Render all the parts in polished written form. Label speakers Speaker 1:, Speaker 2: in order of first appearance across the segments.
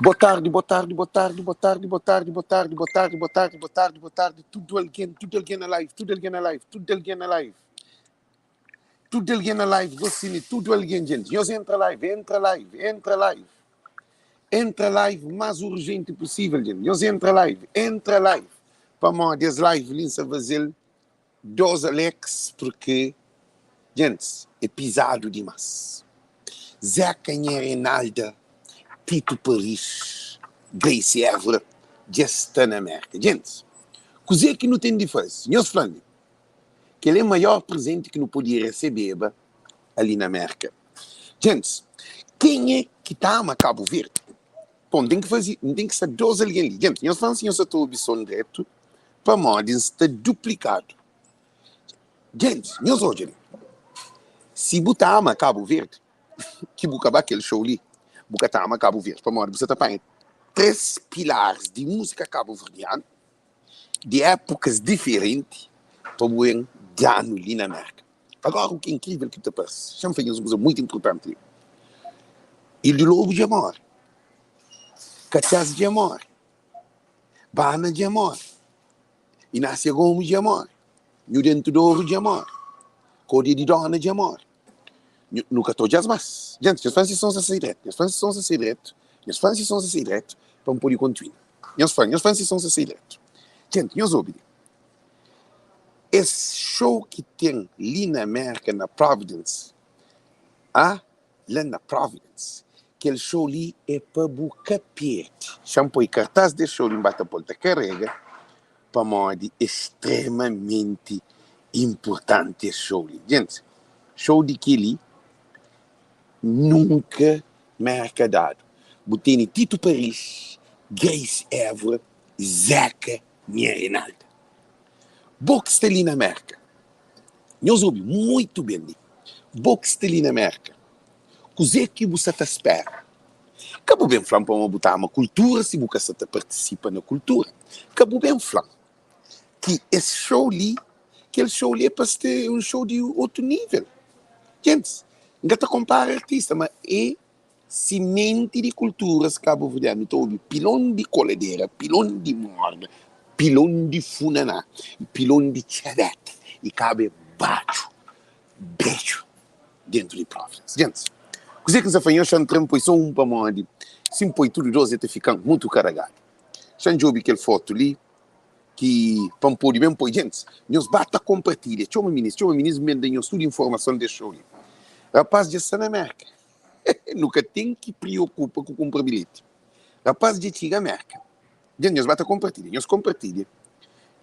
Speaker 1: Boa tarde, boa tarde, boa tarde, boa tarde, boa tarde, boa tarde, boa tarde, boa tarde, boa tarde, boa tarde, tudo alguém, tudo alguém na live, tudo alguém na live, tudo alguém na live. Tudo alguém na live, Gocine, tudo alguém, gente. Nhos entra live, entra live, entra live. Entra live mais urgente possível, gente. Nhos entra live, entra live. Pamodi es live li N sa faze-l 2 Alex porque gentis é pizadu dimas. Zeca nha Reinalda, Tito Paris, Grace Évora dja sta na Merka. Gentis, kuzê ki nu ten di faze? Nhos fla-m li, kel é maior prezenti ki nu podia resebeba ali na Merka. Gentis, kenha ki ta ama Kabu Verdi? Bon, N ten ki faze, N ten ki sta 2 algen li. Gentis, nhos fla-m si nhos sa ta obi son dretu. Pamodi N sta duplikadu. Gentis, nhos odja li. Si bu ta ama Kabu Verdi, ki bu ka ba kel show li, bu ka ta ama Kabu Verdi. Pamodi bu sa ta panha 3 pilaris di múzika kabuverdianu, di épukas diferenti, pa bu ben da-nu li na Merka. Agora, u ki é inkrível ki ta parse, xa-m fla nhos un kuza muitu inpurtanti li. Ildo Lobo dja móre, Katxas dja móre. Bana dja more, Inásia Gomes dja more, Nhu Dentu D'Oru dja more, Kode di Dona dja more. Nu ka ta odja-s más. Djenti, nhos fla-m si son sta sai dretu. Nhos fla-m si son sta sai dretu. Nhos fla-m si son sta sai dretu pa N pode kontinua. Nhos fla-m, nhos fla-m si son sta sai dretu. Djenti, nhos obi li. Es show ki ten li na Mérka, na Providence, a. La na Providence. Kel show li é pa bu ka perde. Xa-m poi kartaz des show li N ba ta pô-l ta karega pamodi é stremamenti inpurtanti es show li. Gentis, show di kel-li nunka Merka dadu. Bu tene Tito Paris, Grace Évora, Zeca Nha Reinalda. Bo ki sta li na Merka, Nhos obi muitu ben li, bo ki sta li na Merka, kuzê ki bu sa ta spera? Ka bu ben fla-m pamodi bu ta ama kultura si bu ka sa ta partisipa na kultura. Ka bu ben fla-m ki es show li, kel show li é pa sta un show di otu nível. Gentis, N ka ta konpara artista, ma é Simenti di kulturas kabuverdianu Nu ta obi pilon di koladera, pilon di morna, pilon di funaná, pilon di txabeta i kaba é badju bedju dentu di Providence. Gentis, kuzê ki N sa fla nhos? Xa N tra-m poi so un pamodi si N poi tudu dos e ta fika-m mutu karagadu. Xa N djobe kel fotu li ki pa N pode ben poi. Gentis, nhos ba ta konpartilha. Txoma minis, txoma minis N ben da nhos tudu informason des xou li. Rapaz dja sta na Merka. Nu ka ten ki priokupa ku kunpra bilheti. Rapaz dja txiga Merka. Dja nhos ba ta konpartilha. Nhos konpartilha.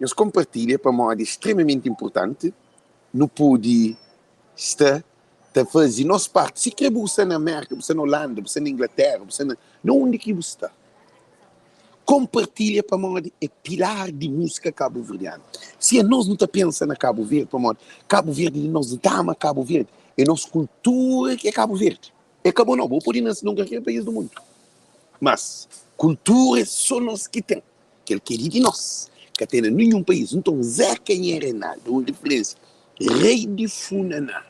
Speaker 1: Nhos konpartilha pamodi é stremamenti inpurtanti nu pode sta ta faze nos parti. Si kre bu sta na Merka, bu sta na Holanda, bu sta na Inglaterra, bu sta na na undi ki bu sta. Konpartilha pamodi é pilar di múzika kabuverdianu. Si anos nu ta pensa na Kabu Verdi pamodi Kabu Verdi di nos, nu ta ama Kabu Verdi. É nos kultura ki é Kabu Verdi. É ka bo nau, bo pode nase nun kalker país du mundu, mas kultura é so nos ki ten. Kel ki é di di nos ka ten na ninhun país. Nton, Zeca Nha Reinaldo, un referensia, rei di funaná,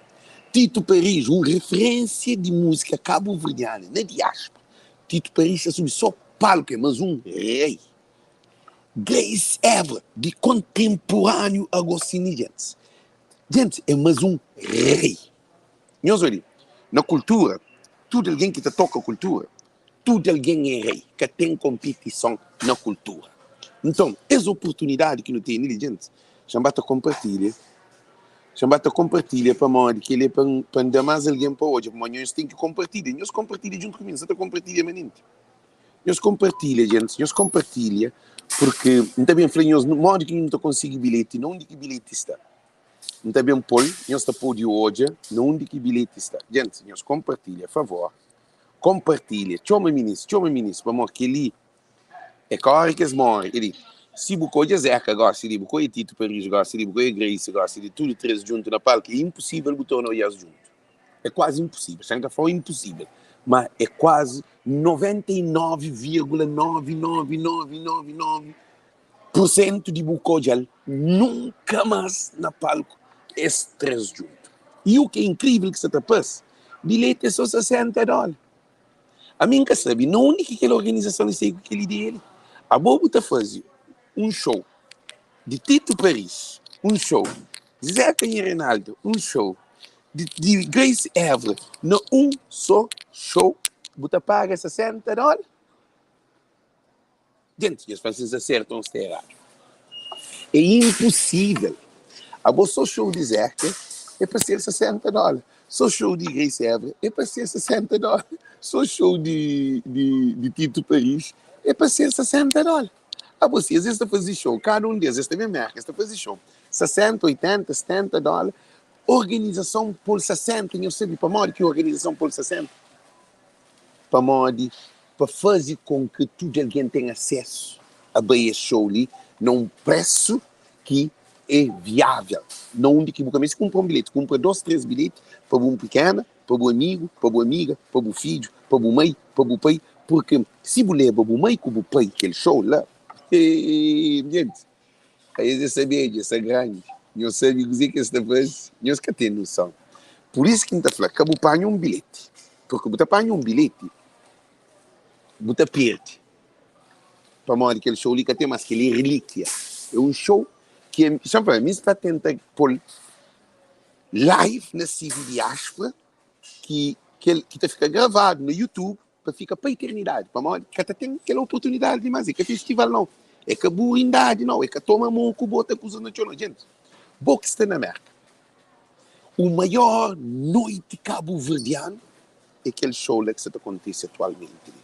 Speaker 1: Tito Paris, un referensia di múzika kabuverdiana na diáspora. Tito Paris ta subi so palku, é mas un rei. Grace Évora, di kontenpuraniu agosini gentis. Gentis é mas un rei. Nhos odja, na kultura, tudu algen ki ta toka kultura, tudu algen é rei. Ka ten konpitison na kultura. Nton, es oportunidadi ki nu tene li, gentis, xa-m ba ta konpartilha, xa-m ba ta konpartilha pamodi kel-li é pa N, pa N da más algen pa odja, pamodi nhos ten ki konpartilha. Nhos konpartilha djuntu ku mi, N sa ta konpartilha manenti. Nhos konpartilha, gentis, nhos konpartilha, purki N ta ben fla nhos modi ki nu ta konsigi bilheti, na undi ki bilheti sta. N ta ben pô-l, nhos ta pode odja na undi ki bilheti sta. Gentis, nhos konpartilha, favor, konpartilha. Txoma minis, txoma minis, pamodi kel-li é ka óra ki es móre. Kel-li, si bu ka odja Zeka gósi li, bu ka odja Tito Paris gósi li, bu ka odja Grace gósi li, tudu três djuntu na palku, é inposível bu torna odja-s djuntu. É kuazi inposível. Xa N ka fla-u inposível, ma é kuazi 99,99999 pursentu di bu ka odja-l nunka más na palku es três djuntu. I u ki é inkrível ki sa ta parse, bilheti é sô 60 dóla. Ami N ka sabe na undi ki kel organizason li sai ku kel ideia li. Abo bu ta faze un show di Tito Paris, un show di Zeca Nha Reinaldo, un show di, di Grace Évora na un só show bu ta paga 60 dóla? Gente, nhos fla si N sta sertu ou N sta eradu. É impossível. Abo só show di Zeca é pa ser 60 dóla. Só show di Grace Évora é pa ser 60 dóla. Só show di, di, di Tito Paris é pa ser 60 dóla. Abo si es ta faze show, kada un des, es ta ben Merka, es ta faze show 60, 80, 70 dóla. Organizason pô-l 60, nhos sabe pamodi ki organizason pô-l 60? Pamodi pa faze kon ki tudu algen ten asesu a bai es show li na un presu ki é viável, na undi ki bu ka meste kunpra un bilheti, kunpra dos, tres bilheti pa bu pikena, pa bu amigu, pa bu amiga, pa bu fidju, pa bu mai, pa bu pai, purki si bu leba bu mai ku bu pai kel show la, eeii gentis, es é sabedju, es é grandi, nhos sabe kuzê ki es ta faze? Nhos ka ten noson. Pur isu ki N ta fla, ka bu panha un bilheti, purki bu ta panha un bilheti, bu ta perde, pamodi kel show li ka ten mas, kel li é relíkia, é un show ki é, xa N fla, mi N sta tenta pô-l live na CV Diáspora, ki kel ki ta fika gravadu na YouTube pa fika pa eternidadi, pamodi ka ta ten kel oportunidadi li mas, é ka festival nau, é ka burindadi nau, é ka toma mon ku bota kuzas na txon nau, gente, bo ki sta na Merka, o maior noiti kabuverdianu é kel show la ki sta ta kontise atualmenti li.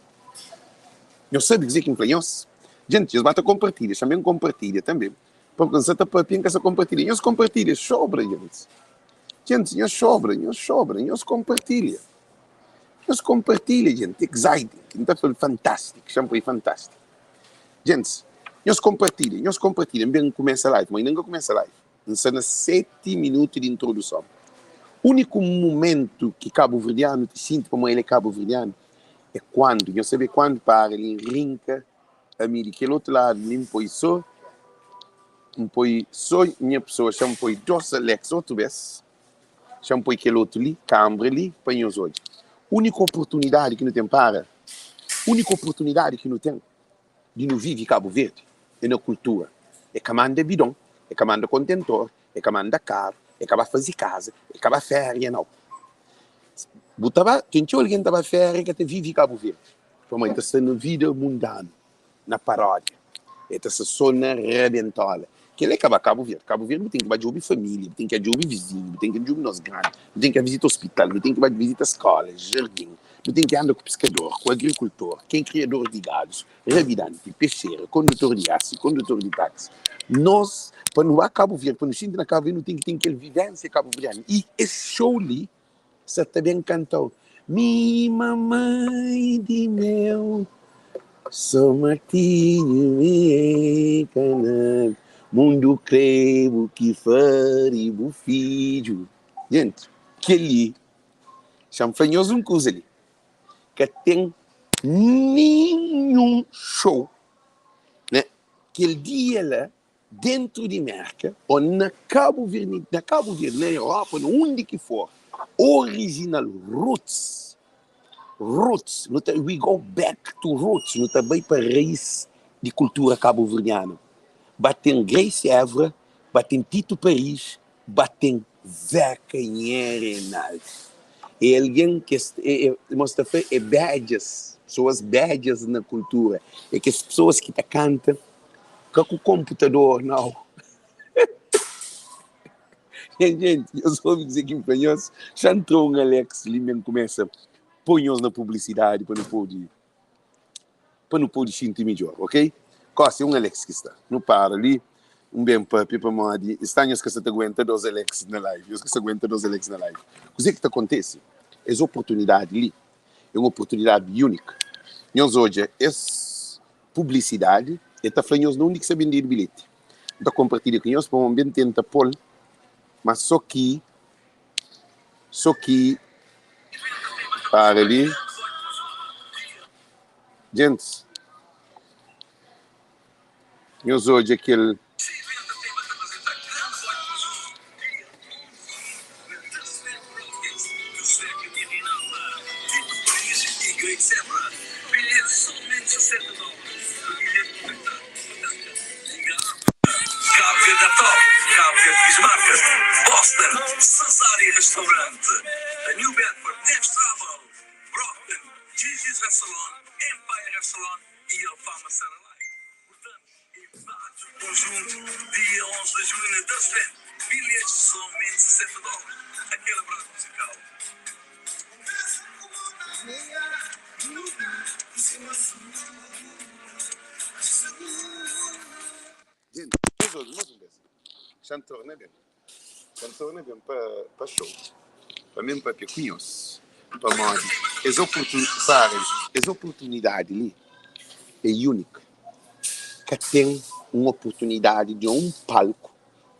Speaker 1: Nhos sabe kuzê ki N fla nhos? Gente, nhos ba ta konpartilha, xa ben konpartilha tanbe, pamodi N sa ta papia N ka sa konpartilha, nhos konpartilha, sobra gente, gente nhos sobra, nhos sobra, nhos konpartilha. Nhos konpartilha gente, exciting, N ta fla fantastic, xa-m poi fantastic. Gentis, nhos konpartilha, nhos konpartilha, N ben kumesa live, ma inda N ka kumesa live, N sta na 7 minutu di introduson. Úniku mumentu ki kabuverdianu ta xinti pamodi el é kabuverdianu é kuandu, nhos sabe kuandu para li N rinka ami di kel otu ladu li N poi so, N poi so nha pesoa, xa-m poi dos Alex otu bes. Xa-m poi kel otu li, kanbra li, pa nhos odja. Úniku oportunidadi ki nu ten para, úniku oportunidadi ki nu ten di nu vive Kabu Verdi é na kultura. É ka manda bidon, é ka manda kontentor, é ka manda karu, é ka ba faze kaza, é ka ba féria, nau. Bu ta ba, ten txeu algen ta ba féria ka ta vive Kabu Verdi, pamodi ta sta na vida mundanu. na paródia E ta sta so na rabentola Kel é ka ba Kabu Verdi Kabu Verdi bu ten ki ba djobe família Bu ten ki djobe vizinhu Bu ten ki djobe nos grandi Bu ten ki vizita ospital Bu ten ki ba vizita skóla, jardin Bu ten ki anda ku piskador, ku agrikultor Ken kriador di gadus, rabidanti, pexera Kondutor di asi, kondutor di taksi Nos, pa nu ba Kabu Verdi Pa nu xinti na Kabu Verdi Nu ten ki ten kel vivénsia kabuverdianu I es show li Sa ta ben kanta-u Mi mamai di meu So Martinhu mi é ka nada Mundu krê-bu ki fari bu fidju Gente, kel-li Xa-m fla nhos un kuza li Ka ten ninhun show na kel dia la Dentru di Merka o na Kabu Verdi, na Kabu Verdi, na Europa, na undi ki for, original roots, roots, nu ta, we go back to roots, nu ta bai pa raiz di kultura kabuverdianu. Ba ten Grace Évora, ba ten Tito Paris, ba ten Zeca Nha Reinaldo. É algen ki es, é, é, mos ta fla, é bedjas, pesoas bedjas na kultura, é kes pesoas ki ta kanta Ka ku konputador nau. Nha jenti, nhos obi kuzê ki N fla nhos? Xa ntra un Alex li ben kumesa poi nhos na publisidadi pa nu pode pa nu pode xinti midjor, ok? Gosi é un Alex ki sta. Nu para li, N ben papia pamodi sta nhos ka sa ta aguenta dos Alex na live. Nhos ka sa aguenta dos Alex na live. Kuzê ki ta kontese? Es oportunidadi li é un oportunidadi úniku. Nhos odja es publisidadi, e ta fla nhos na undi ki sta bendedu bilheti. N ta konpartilha ku nhos pamodi N ben tenta pô-l, ma sô ki, sô ki para li. Gentis, nhos odja kel. Gente, nhos obi mas un bes. Xa N torna ben. Xa N torna ben pa pa show. Pa mi N papia ku nhos. Pamodi es oportun, paren, es oportunidadi li é úniku. Ka ten un oportunidadi di un palku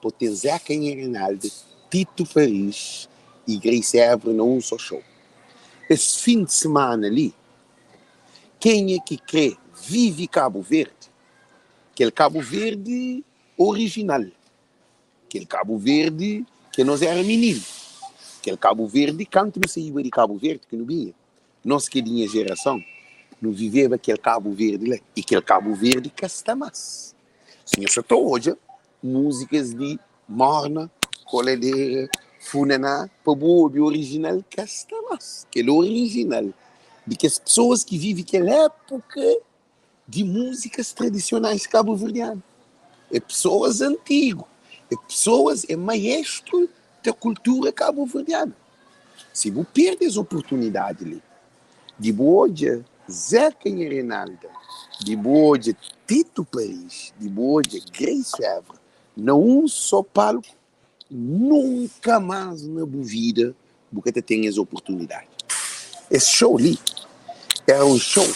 Speaker 1: pa ten Zeca Nha Reinaldo, Tito Paris y Grace Évora na un só show. Es fin di semana li, kenha ki kre vive Kabu Verdi, kel Kabu Verdi orijinal, kel Kabu Verdi ke nos era mininu, kel Kabu Verdi kantu nu saiba di Kabu Verdi ki nu binha, nos ki é di nha jerason, nu viveba kel Kabu Verdi la, y kel Kabu Verdi ka sta mas. Si nha sa ta odja múzikas di morna, koladera, funaná, pa bu obi orijinal ka sta mas. Kel orijinal di kes pesoas ki vive kel épuka di múzikas tradisionais kabuverdianu. É pesoas antigu, é pesoas, é maestru da kultura kabuverdianu. Si bu perde es oportunidadi li di bu odja Zeca Nha Reinalda, di bu odja Tito Paris, di bu odja Grace Évora na un so palku, nunka más na bu vida bu ka ta ten es oportunidadi. Es show li era un show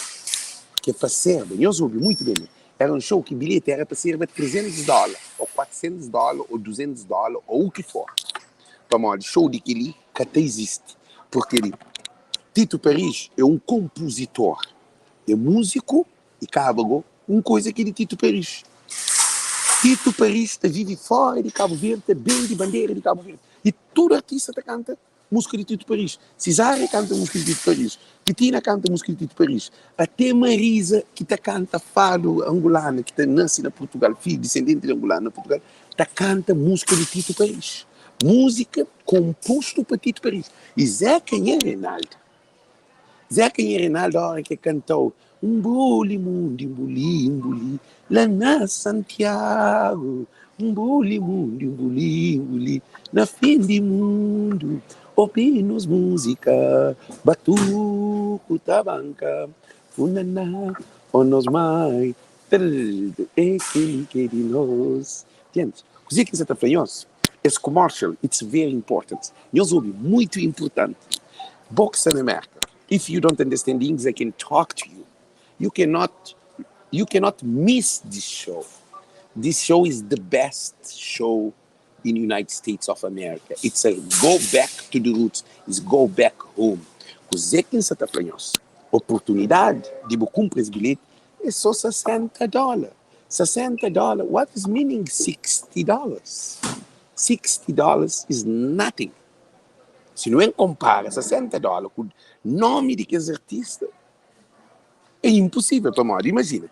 Speaker 1: ke pa serba, nhos obi muitu ben li, era un show ki bilheti era pa serba 300 dóla ô 400 dóla ô 200 dóla ô u ki for, pamodi show di kel-li ka ta izisti, purki li Tito Paris é un konpuzitor, é múziku i kaba go un koza ki é di Tito Paris. Tito Paris ta vive fora di Kabu Verdi, ta bende bandera di Kabu Verdi i tudu artista ta kanta múzika di Tito Paris. Cesária kanta múzika di Tito Paris, Titina kanta múzika di Tito Paris, até Marisa ki ta kanta fado angolana ki ta nase na Purtugal, fidju disendenti di angolanu na Purtugal, ta kanta múzika di Tito Paris. Múzika konpostu pa Tito Paris. I Zeca Nha Reinaldo, Zeca Nha Reinaldo óra ki el kanta-u Nbuli mundu nbuli nbuli la na Santiagu Nbuli mundu nbuli nbuli na fin di mundu Obi nos múzika batuku tabanka Funaná ó nos mai É kel-li ki é di nos. Gentis, kuzê ki N sa ta fla nhos? Es commercial, it's very important. Nhos obi, muitu importanti. Bo ki sta na Merka, if you don't understand English, I can talk to you. You cannot, you cannot miss this show. This show is the best show in United States of America. It's a go back to the roots, it's go back home. Kuzê ki N sa ta fla nhos? Oportunidadi di bu kunpra es bilheti é sô 60 dóla. 60 dólar, what is meaning 60 dollars? 60 dollars is nothing. Si nu en kompara 60 dólar ku nomi di kes artista, é imposível. Pamodi, imajina,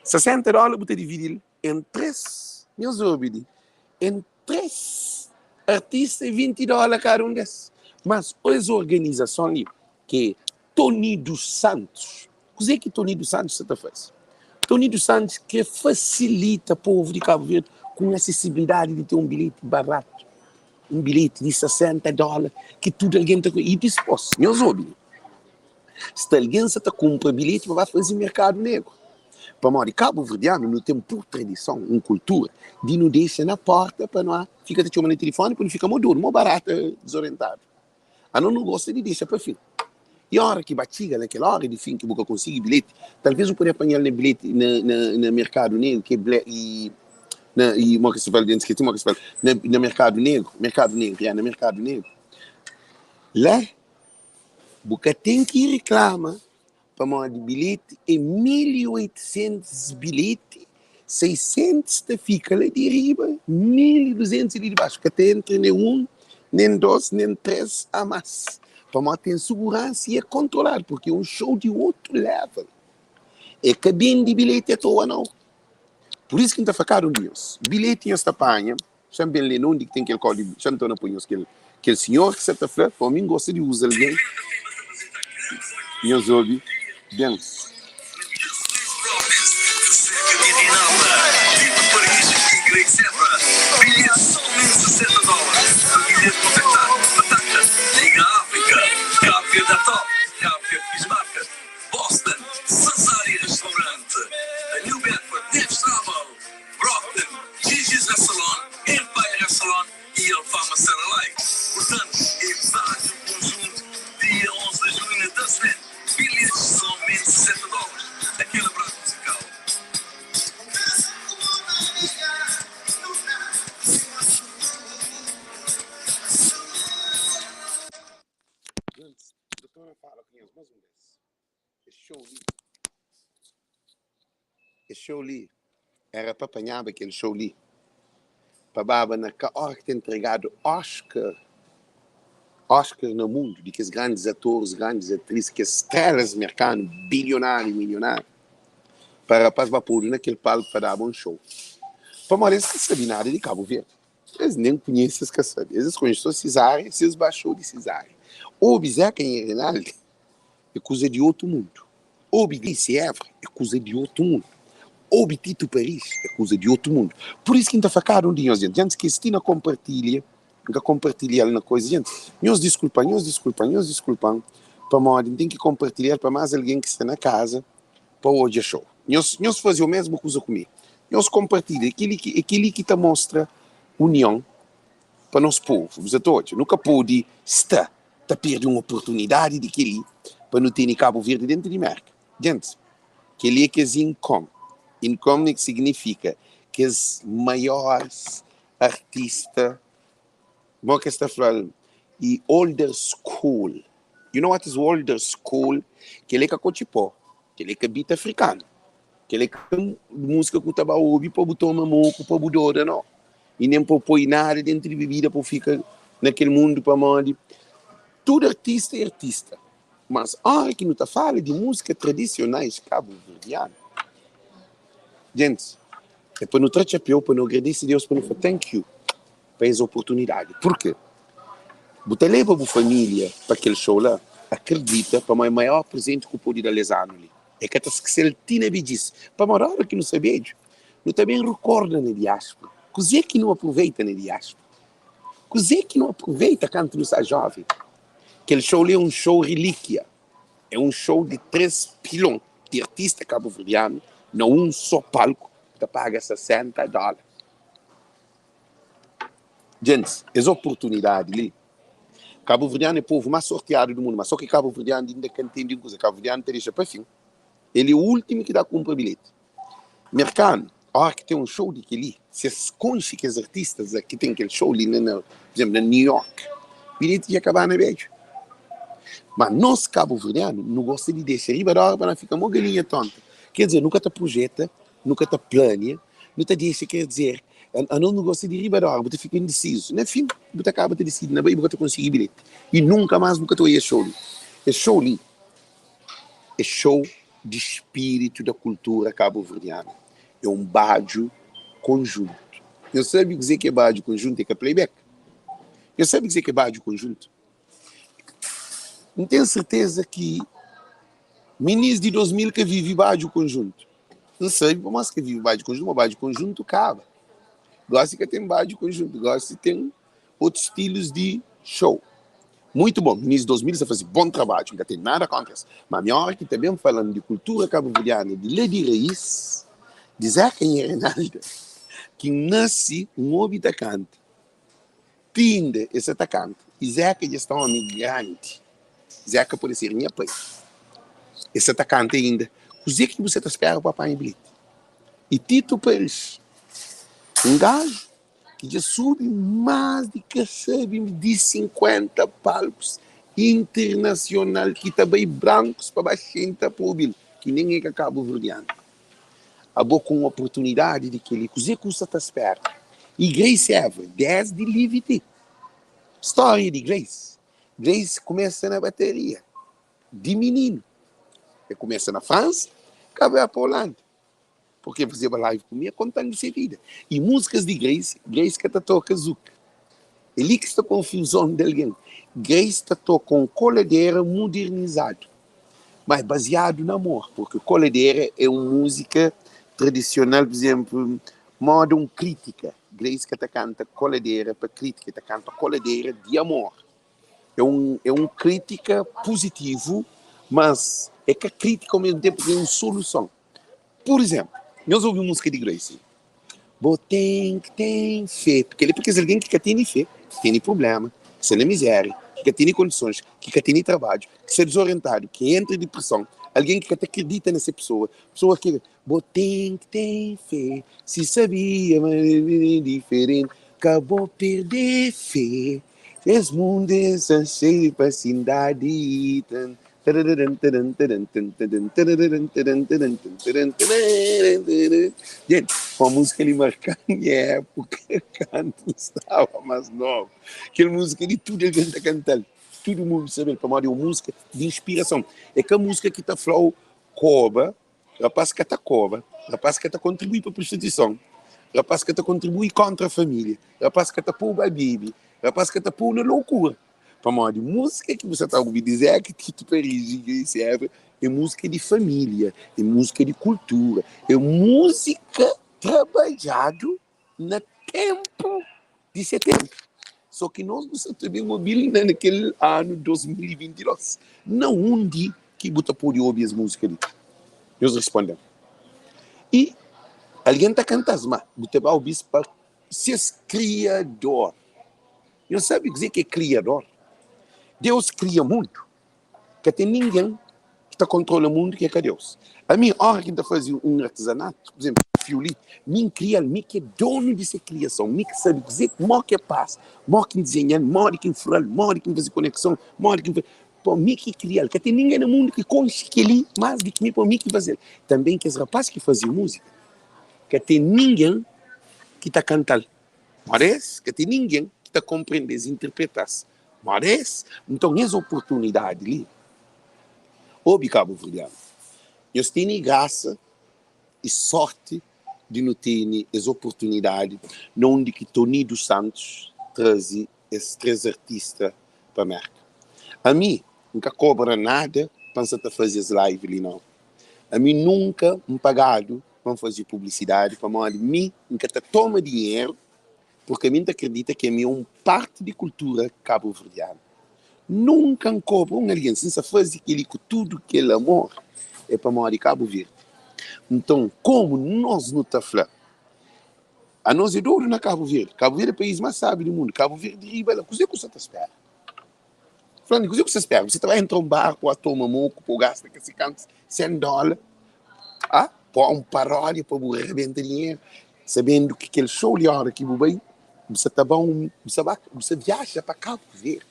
Speaker 1: 60 dólar bu ta dividi-l en 3, nhos obi li, en 3 artista é 20 dólar kada un des. Mas es organizason li, ki é Tony dos Santos, Kuzê ki Tony dos Santos sta ta faze? Tony dos Santos krê fasilita povu di Kabu Verdi ku un asesibilidadi di ten un bilheti baratu, un bilheti di 60 dóla ki tudu algen ta I dispôs, nhos obi, sta algen sa ta kunpra bilheti pa ba faze merkadu negru. Pamodi kabuverdianu nu ten pur tradison, un kultura di nu dexa na pórta pa nu fika ta txoma na tilifoni pa nu fika mó dodu, mó barata dizorientadu. Anos nu gosta di dexa pa fin. I ora ki ba txiga na kel ora di fin ki bu ka konsigi bilheti, talvês bu pode apanha-l na bilheti na na na merkadu negru ki é ble i na i mo ki se fala dja N skese mo ki se fala na na merkadu negru merkadu negru ya na merkadu negru la bu ka ten ki riklama Pamodi bilheti é 1800 bilheti, 600 ta fika la di riba, 1200 li di baxu. Ka ta entra nen un, nen dos, nen tres a mas. Pamodi ten suguransa i é kontroladu, purki é un show di otu level. E ka bende bilheti atoa nau. Pur isu ki N ta fla kada un di nhos, bilheti nhos ta panha, xa-m ben lé na undi ki ten kel kódigu, xa-m torna poi nhos kel kel sinhor ki sa ta fla, pamodi mi N gosta di uza algen, nhos obi ben.
Speaker 2: Boston, Cesária Restaurante, a New Bedford Neves Travel, Brockton, Gigi's Restaurant, Empire Restaurant e Alfama Satellite. Portanto, é Badju Conjunto, dia 11 de junho na Dustman. Bilhetes somente 60 dólares. Aquele abraço musical.
Speaker 1: Antis, N ta torna fala ku nhos más un bês. Es xou li, es xou li éra pa panhaba kel xou li pa baba na ka óra ki ta entregadu Oscar, Oscar na mundu di kes grandis atoris, grandis atris, kes strelas merkanu, bilionáriu, milionáriu, pa rapaz ba podu na kel palku pa daba un xou. Pamodi es ka sabe nada di Kabu Verdi. Es nen kunhese, es ka sabe. Es es konxe so Cesária, si es ba xou di Cesária. Obi Zeca nha Rinaldi é kuza di otu mundu. Obi Grace Évora é kuza di otu mundu. Obi Tito Paris é kuza di otu mundu. Pur isu ki N ta fla kada un di nhos, djenti, antis ki es ti na konpartilha, N ka konpartilha-l na koisa, djenti, nhos diskulpa-m, nhos diskulpa-m, nhos diskulpa-m, pamodi N ten ki konpartilha-l pa más algen ki sta na kaza pa odja xou. Nhos, nhos faze omésmu kuza ku mi. Nhos konpartilha. É kel-li ki, é kel-li ki ta mostra union pa nos povu. Bu sa ta odja? Nu ka pode sta ta perde un oportunidadi di kel-li pa nu tene Kabu Verdi déntu di Mérka. Gentis, kel-li é kes income. Income ki signifika kes maiores artista, mo ki es ta fla-l, e older school. You know what is older school? Kel-li é ka kotxi pó, kel-li é ka beat afrikanu, kel-li é ka múzika ku ta ba obi pa bu toma moku, pa bu doda, no. I nen pa bu poi nada dentu di bebida pa bu fika na kel mundu pamodi tudu artista é artista. Mas ora ki nu ta fala di múzika tradisionais kabuverdianu, gentis, é pa nu tra txapéu, pa nu agradese Deus, pa nu fla thank you pa es oportunidadi. Purke bu ta leba bu família pa kel show la, akredita pamodi é maior prezenti ku pode da-l es anu li. E ka ta skese-l ti na bedjis. Pamodi ora ki nu sta bedju, nu ta ben rekorda na diáspora. Kuzê ki nu aproveita na diáspora? Kuzê ki nu aproveita kantu nu sta jóven? Kel show li é un show relíkia. É un show di 3 pilon di artista kabuverdianu na un só palku, ta paga 60 dóla. Djentis, es oportunidadi li, kabuverdianu é povu más sortiadu di mundu, ma só ki kabuverdianu inda ka ntende un kuza, kabuverdianu ta dexa pa fin, el é últimu ki ta kunpra bilheti. Merkanu, óra ki ten un show di kel-li, si es konxe kes artistas la ki ten kel show li na, na, pur izénplu, na New York, bilheti dja kabá na bedju. Ma nos kabuverdianu, nu gosta di dexa riba di óra pa na fika mo galinha tonta. Ker dizer, nu ka ta projeta, nu ka ta plania, nu ta dexa, ker dizer, anos nu gosta di riba di óra, bu ta fika indisizu. Na fin, bu ta kaba ta disidi na bai, bu ka ta konsigi bilheti. I nunka más bu ka ta oia es show li. Es show li é show di spiritu da kultura kabuverdianu. É un badju konjuntu. Nhos sabe kuzê ki é badju konjuntu? É ka playback. Nhos sabe kuzê ki é badju konjuntu? N ten serteza ki minis di 2000 ka vive badju konjuntu. N sabe pamodi es ka vive badju konjuntu, ma badju konjuntu kaba. Gosi ka ten badju konjuntu, gosi ten otus stilus di show. Muito bom, minis di 2000 sta faze bom trabadju, N ka ten nada kontra es. Ma mi ora ki ta ben falan di kultura kabuverdiana di la di rais, di Zeca Nha Reinalda, ki N nasi N obi ta kanta, ti inda e sa ta kanta. I Zeca dja sta omi grandi, Zeca pode ser nha pai, e sa ta kanta inda. Kuze ki bu sa ta spera pa panha bilheti? I Tito Paris, un gaju ki dja subi más di ka sabe di 50 palkus internasional ki ta bai brankus pa ba xinta pa obi-l, ki nen é ka kabuverdianu. Abo ku un oportunidadi di kel-li, kuzê ki bu sta ta spera? I Grace Évora, désdi Live ti. Stória di Grace, Grace kumesa na bateria di mininu. El kumesa na Fransa, Cabo Verde pa Holanda. Porque el fazeba live ku mi kontan di se vida. E músicas di Grace, Grace ka ta toka zouk. É li ki sta konfuzon di algen. Grace ta toka un koladera mudernizadu, mas baziadu na amor, porque koladera é un múzika tradisional, por izenplu, moda un krítika. Grace ka ta kanta koladera pa krítika, el ta kanta koladera di amor. É un, é un krítika puzitivu, mas é ka krítika ao mesmu tenpu, é un soluson. Pur izenplu, nhos obi un múzika di Grace, Bo ten ki ten fé. Kel-li é pa kes algen ki ka tene fé, ki tene prubléma, ki sta na mizéria, ki ka tene kondisons, ki ka tene trabadju, ki sta dizorientadu, ki entra dipreson, algen ki ka ta kridita na se pesoa, pesoa ki bo ten ki ten fé, si sabia ma é diferenti, ka bo perde fé, es mundu é sta xeiu di fasindadi. Gente, uma música ali marcou minha época quando estava mais novo. Aquela música ali tudo alguém tá cantando, todo mundo sabe, pamodi é uma música de inspiração. É que a música que tá flau coba, rapaz que tá coba, rapaz que tá contribui para prostituição, rapaz que tá contribui contra a família, rapaz que tá pôr ba bebe, rapaz que tá pôr na loucura. Pamodi músika ki bu sa ta obi di Zeca Tito Paris i Grace Évora é músika di família, é músika di kultura, é músika trabadjadu na ténpu di se ténpu. Só ki nos nu sa ta ben obi-l na kel anu 2022. Na undi ki bu ta pode obi es músika li? Nhos responde-m. I algen ta kanta-s, má bu ta ba obi-s pa ses kriador. Nhos sabe kuzê ki é kriador? Deus kria mundu. Ka ten ningen ki ta kontrola mundu ki é ka Deus. Ami, óra ki N ta faze un artizanatu, pur izénplu, fiu li, mi N kria-l, mi ki é donu di se kriason, mi ki sabe kuzê, mó ki el pasa, mó ki N dizenha-l, modi ki N fura-l, modi ki N faze konekson, modi ki N faze. Pô, mi ki kria-l. Ka ten ningen na mundu ki konxe kel-li más di ki mi, pô, mi ki faze-l. Tanbê kes rapás ki faze múzika, ka ten ningen ki ta kanta-l. Moda es, ka ten ningen ki ta konprende-s, interpreta-s moda es. Nton, es oportunidadi li, obi kabuverdianu, nhos tene grasa i sorti di nu tene es oportunidadi na undi ki Tony dos Santos traze es 3 artista pa Merka. Ami, N ka kobra nada pa N sa ta faze es live li, nau. Ami nunka N pagadu pa N faze publisidadi pamodi mi N ka ta toma dinheru purki ami N ta kridita ki ami é un parti di kultura kabuverdianu. Nunka N kobra un algen. Si N sa faze kel-li ku tudu kel amor é pamodi Kabu Verdi. Nton, komu nos nu ta fla, anos é dodu na Kabu Verdi, Kabu Verdi é país más sábi di mundu, Kabu Verdi riba la, kuzê ku sa ta spera? Fla-m, kuzê ku sa spera? Bu sa ta bai entra un bar pa toma moku, pa bu gasta ka si kantu 100 dóla, ah, pa un paródia pa bu rebenta dinheru, sabendu ki kel show li óra ki bu bai, bu sa ta ba un, bu sa ba, bu sa viaja pa Kabu Verdi.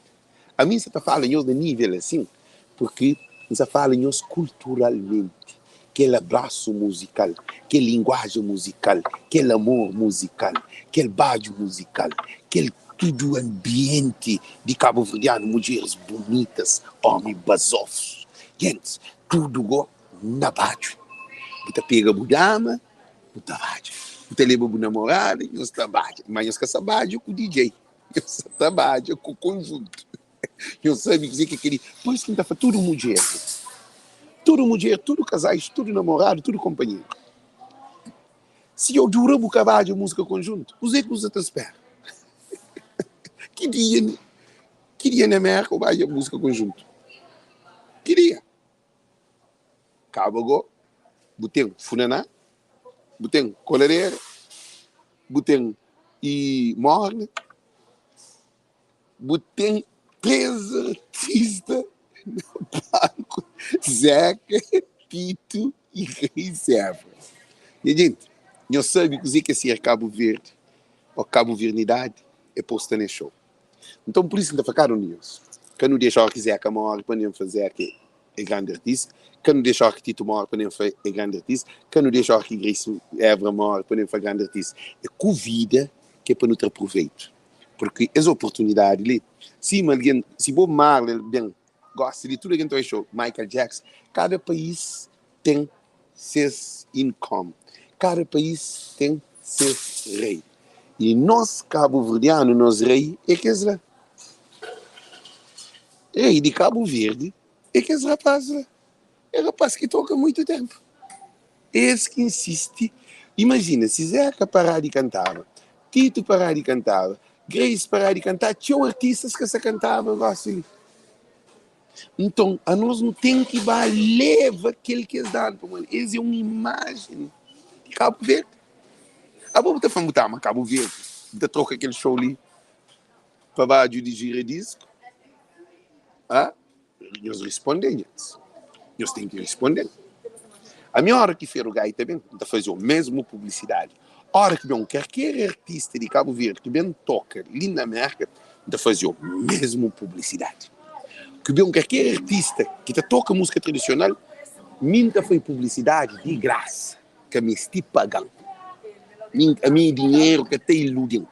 Speaker 1: Ami N sa ta fala nhos na nível asin, purki N sa fala nhos kulturalmenti, kel abrasu muzikal, kel linguajen muzikal, kel amor muzikal, kel badju muzikal, kel tudu anbienti di kabuverdianu, mudjeris bunitas, omi bazofus, gentis, tudu go na badju. Bu ta pega bu dama, bu ta badja, bu ta leba bu namorada, nhos ta badja, ma nhos ka sa badja ku DJ, nhos sa ta badja ku konjuntu. Nhos sabe kuzê ki é kel-li. Pur isu ki N ta fla tudu mudjer, tudu mudjer, tudu kazais, tudu namoradu, tudu konpanheru, si dja dura bu ka badja múzika konjuntu, kuzê ki bu sa ta spera? Ki dia, ki dia na Mérka bu badja múzika konjuntu? Ki dia? Kaba go, bu ten funaná, bu ten koladera, bu ten i morna, Bu ten 3 artista na palku, Zeca, Tito y Rei Zebra. Nha genti, nhos sabe kuzê ki é ser Kabu Verdi ô kabuvernidadi? É pô sta nes show. Nton, pur isu ki N ta fla kada un di nhos, ka nu dexa óra ki Zeca móre pa nen fla Zeca é grandi artista, ka nu dexa óra ki Tito móre pa nen fla é grandi artista, ka nu dexa óra ki Grace Évora móre pa nen fla grandi artista. É ku vida ki é pa nu tra proveitu. Porque es oportunidadi li, sima algen, si Bob Marley ben gosta di tudu algen ta bai show, Michael Jackson, kada país ten ses income. Kada país ten ses rei. E nos kabuverdianu nos rei é kes la. Rei di Kabu Verdi é kes rapaz la. É rapaz ki toka muitu tempu. Es ki insisti. Imajina si Zeca pará di kantaba, Tito pará di kantaba, Grace pará di kantaba, txeu artistas ka sa kantaba gosi li. Nton, anos nu ten ki ba leva kel ki es danu, pamodi es é un imajen di Kabu Verdi. Abo bu ta fla-m bu ta ama Kabu Verdi, bu ta troka kel show li pa badju di gira disku? Ha? Nhos responde, nhos. Nhos ten ki responde. Ami ora ki Feru Gaita ben, N ta faze o mesmu publisidadi. Ora ki ben un karker artista di Kabu Verdi ki ben toka li na Merka, N ta faze o mesmu publisidadi. Ki ben un karker artista ki ta toka musika tradisional, mi N ta fai publisidadi di grasa, ka misti paga-m. Mi, ami dinheru ka ta iludi-m.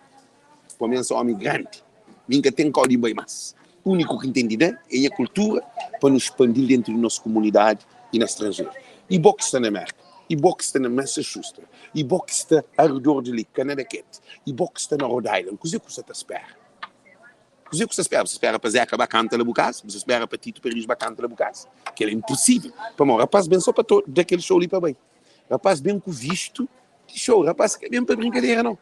Speaker 1: Pamodi N sa omi grandi, mi N ka ten kau di bai mas. Uniku ki N ten di da é nha kultura pa nu spandi-l dentu di nos kumunidadi i na stranjeru. I bo ki sta na Merka, i bo ki sta na Massachusetts, i bo ki sta aredor di li, Connecticut, i bo ki sta na Rhode Island, kuzê ku sta ta spera? Kuzê ku sta spera? Bu sta spera pa Zeka ba kanta la bu kasa? Bu sta spera pa Tito Paris ba kanta la bu kasa? Kel é inposível. Pamodi rapaz ben só pa da kel show li pa bai. Rapaz ben ku vistu di show. Rapaz ka ben pa brinkadera nau.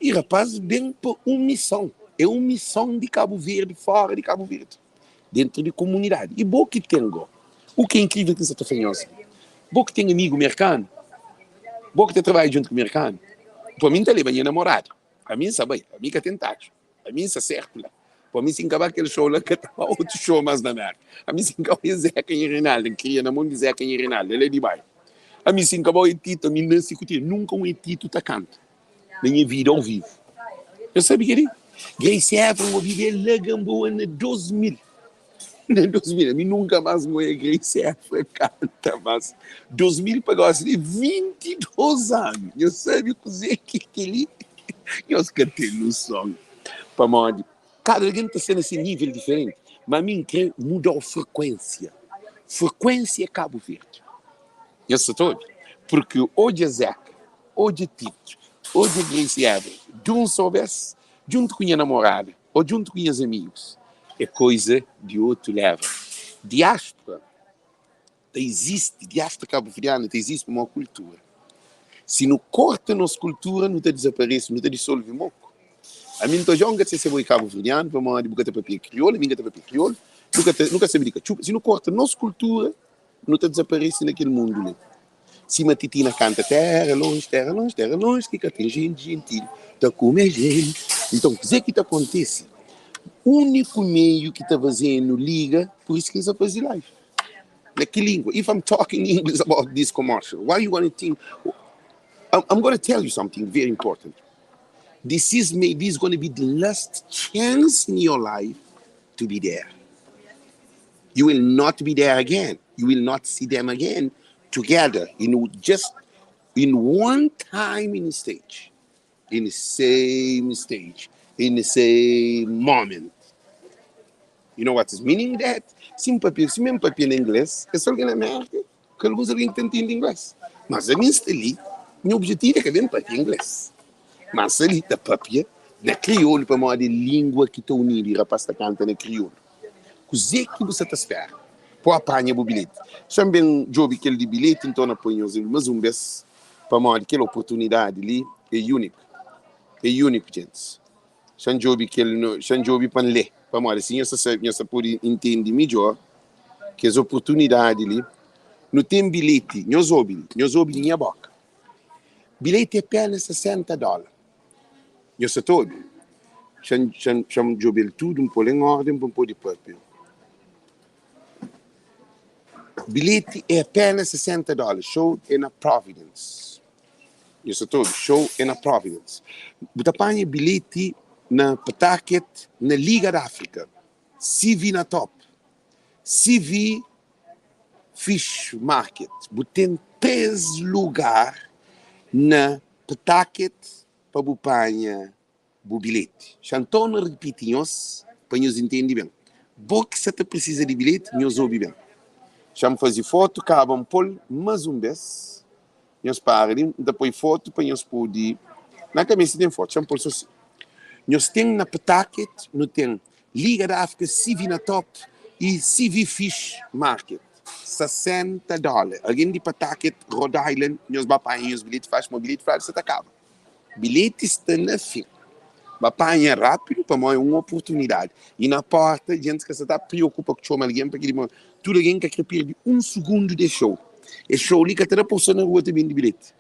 Speaker 1: I rapaz ben pa un mison. É un mison di Kabu Verdi fora di Kabu Verdi, dentru di komunidadi. I bo ki ten go, u ki é inkrivel ki N sa ta fla nhos, bo ki ten amigu merkanu, bo ki ta trabadja djuntu ku merkanu, pa mi N ta leba nha namorada, ami N sa bai, ami ka ten tadju, ami N sa sertu la. Pa mi si N ka ba kel show la, N ka ta ba otu show mas na Merka. Ami si N ka bai Zeka nha Rinaldi, N kria na mon di Zeka nha Rinaldi, el é di bai. Ami si N ka ba oi Tito, ami N nasi ku Tito, nunka un Tito ta kanta na nha vida ao vivo. Nhos sabe kel-li? Grace Evra N obiba el la Gamboa na 2000. Na 2000, ami nunka más N oia Grace Evra kanta más. 2000 pa gosi li, 22 anu. Nhos sabe kuzê ki é kel-li? Nhos ka ten noson. Pamodi kada algen ta sta na se nível diferenti. Ma ami N krê muda-u frekuénsia. Frekuénsia é Kabu Verdi. Nhos sa ta obi? Purki odja Zeka, odja Tito, odja Grace Ever, dun so bes, djuntu ku nha namorada o djuntu ku nhas amigus, é koiza di otu level. Diáspora ta izisti, diáspora kabuverdiana ta izisti pamodi kultura. Si nu korta nos kultura, nu ta dizaparese, nu ta disolve moku. Ami N ta odja, N ka ta se bo é kabuverdianu pamodi bu ka ta papia kriolu, ami N ka ta papia kriolu, nu ka ta, nu ka sabe di katxupa. Si nu korta nos kultura, nu ta dizaparese na kel mundu li. Sima Titina kanta, Téra lonji, téra lonji, téra lonji ki ka ten jenti, jentil ta kume jenti. Nton, kuzê ki ta kontise? Úniku meiu ki ta faze-nu liga, pur isu ki N sta faze live. Na ki língua? If I'm talking English about this commercial, why you gonna think? I'm gonna tell you something very important. This is maybe is gonna be the last chance in your life to be there. You will not be there again. You will not see them again together in just in one time in the stage, in the same stage, in the same moment. You know what is meaning that? Si N papia, si mi N papia na inglês, é só algen na Amérika ku alguns algen ki ta ntende inglês. Mas ami N sta li, nha objetivu é ka ben papia inglês. Mas sta li ta papia na kriolu pamodi é lingua ki ta unidu i rapaz ta kanta na kriolu. Kuzê ki bu sa ta spera pa panha bu bilheti? Xa-m ben djobe kel di bilheti, nton na poi nhos mas un bes pamodi kel oportunidadi li é úniku. É úniku, gentis. Xa-m djobe kel, xa-m djobe pa N lé, pamodi asi nhos ta sabe, nhos ta pode intende midjór kes oportunidadi li. Nu ten bilheti, nhos obi li, nhos obi di nha bóka. Bilheti é apénas 60 dóla. Nhos sa ta obi? Xa-m, xa-m, xa-m djobe-l tudu, N pô-l en órden pa N pode pâpia. Bilheti é apénas 60 dóla. Show é na Providence. Nhos sa ta obi? Show é na Providence. Bu ta panha bilheti na Pawtucket, na Liga d'Áfrika. CV na top. CV Fish Market. Bu ten 3 lugar na Pawtucket pa bu panha bu bilheti. Xa N torna ripiti nhos pa nhos intendi ben. Bo ki sa ta prisiza di bilheti, nhos obi ben. Xa-m faze fotu, kaba N pô-l más un bês. Nhos para li, N ta poi fotu pa nhos pode. Na ka meste ten fotu, xa-m pô-l sô si. Nhos ten na Pawtucket, nu ten Liga da Áfrika, CV na Top y CV Fish Market, 60 dóla. Algen di Pawtucket, Rhode Island, nhos ba panha nhos bilheti faxi, ma bilheti fladu sa ta kaba. Bilheti sta na fin. Ba panha rápidu pamodi é un oportunidadi. Y na porta, gentis ka sa ta priokupa ku txoma algen pa kel-li, pamodi tudu algen ka kre perde un sugundu di es show. Es show li ka ta da pa bu sta na rua ta bende bilheti.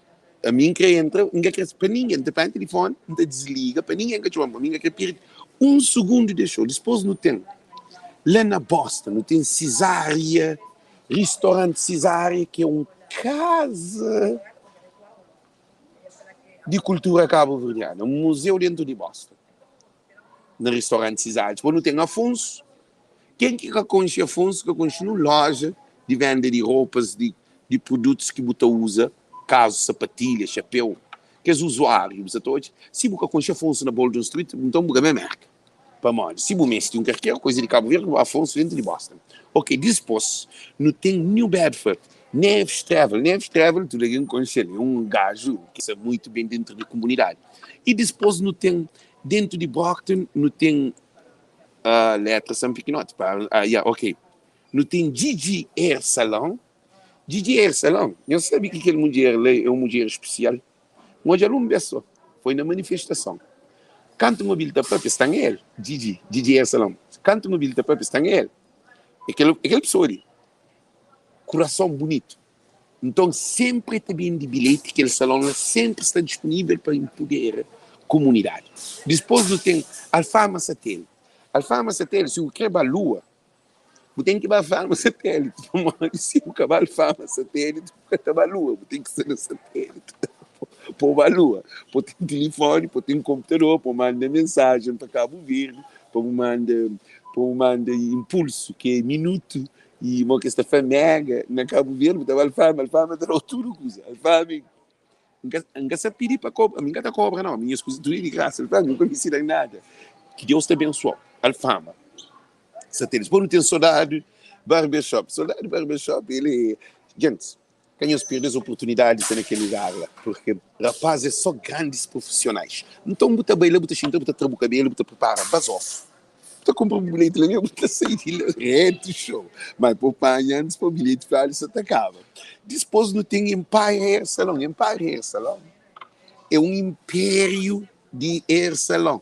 Speaker 1: Ami N kre entra, N ka kre pa ningen. N ta panha tilifoni, N ta disliga pa ningen ka txoma-m, pamodi N ka kre perde un sugundu di es show. Dispôs nu ten la na Boston, nu ten Cesária, ristoranti Cesária ki é un kaza. di kultura kabuverdiana, un muzeu dentu di Boston, na ristoranti Cisades. Dipôs nu ten Afonso, ken ki ka konxe Afonso ka konxe nun loja di venda di ropas, di produtus ki bu ta uza, kazu sapatilha, xapeu, kes uzuáriu bu sa ta odja. Si bu ka konxe Afonso na Baldwin Street, nton bu ka ben Merka. Pamodi si bu meste un karker koisa di Kabu Verdi, bu ba Afonso dentu di Boston. Ok, dispos nu ten New Bedford, Neves Travel. Neves Travel tudu algen konxe-l, é un gaju ki sta muitu ben dentu di kumunidadi. I dispos nu ten dentu di Brockton, nu ten letra san pikinoti pa ya ok, nu ten Gigi Hair Salon. Gigi Hair Salon, nhos sabe ki kel mudjer la é un mudjer spesial. N odja-l un bês sô, foi na manifestason. Kantu N obi-l ta pâpia, sta-m el, Djidji, Djidji Ersalon. Kantu N obi-l ta pâpia, sta-m el. É kel, é kel pesoa li. Kurason bunitu. Nton, sénpri el ta bende bilheti, kel salon la sénpri sta dispunível pa inpudera komunidadi. Dispôs nu ten Alfama Satélite. Alfama Satélite, si bu krê ba lua, Bu ten ki ba fama satélite pamodi si bu ka ba fama satélite bu ka ta ba lua bu ten ki sta na satélite pa bu ba lua pa bu ten tilifoni pa bu ten konputador pa bu manda mensajen pa Kabu Verdi pa bu manda pa bu manda inpulsu ki é minutu i mo ki es ta fla mega na Kabu Verdi bu ta ba alfama alfama ta dau tudu kuza alfama N ka sa pidi pa kobra, mi N ka ta kobra nau, minhas kuza tudu é di grasa. El fla, mi N ka misti da nada, ki Deus ta abensua-u. Alfama sa ten. Dipôs nu ten Soldadu Barbershop. Soldadu Barbershop, el é. Gentis, ka nhos perde es oportunidadi di sta na kel lugar la, purke rapaz é sô grandis profesionais. Nton bu ta bai la, bu ta xinta, bu ta tra bu kabelu, bu ta pripara bazofu. Bu ta kunpra bu bilheti la mê, bu ta sai di la retu xou. Mas pa bu panha antis pa bilheti fladu sa ta kaba. Dispôs nu ten Empire Hair Salon. Empire Hair Salon é un inpériu di hair salon.